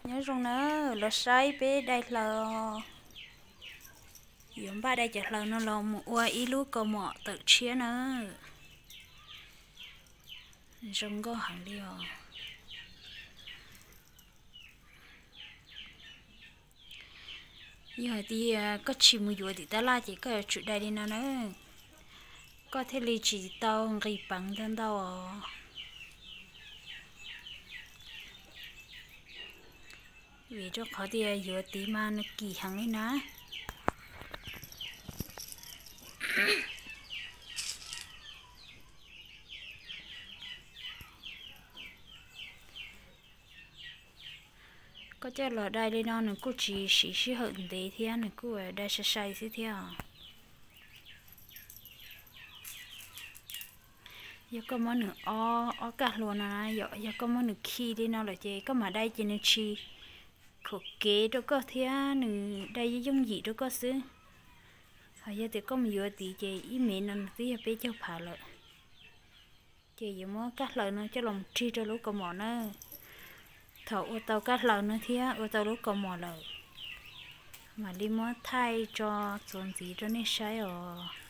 Nyob zoo na, los saib peb dai hlaws. Yuav npaj dai cov hlaws no los mus ua ib lub kaus mom tawm tshiab na. Zoo nkauj heev li os. Yog hais tias koj tsis mus yuav tim tab laj ces koj yuav tsum dai li no na, koj thiaj li tsis tau nqis peev ntau ntau os. Vim rau qhov tias yuav tid mas nws kim heev li na. Koj coj los dai li no nws kuj tsis siv sij hawm ntev thiab, nws kuj dai sai sai xwb thiab. Yog koj muab nws ob, ob kaj hlua no, yog koj muab nws khi li no lawm ces koj mam dai ces nws tsis kham kev rau koj thiab, nws dai yooj yooj yim rau koj xwb. Ho yog tias koj mus yuav tid ces ib mev no nws twb yog peb caug phav lawm. Ces yuav muab kaj hlaws no coj los rig rau lub kaus mom na. Thaum ua tau kaj hlaws no thiab ua tau lub kaus mom lawm, mam li muab thaij tso txuas ntxiv rau nej saib os.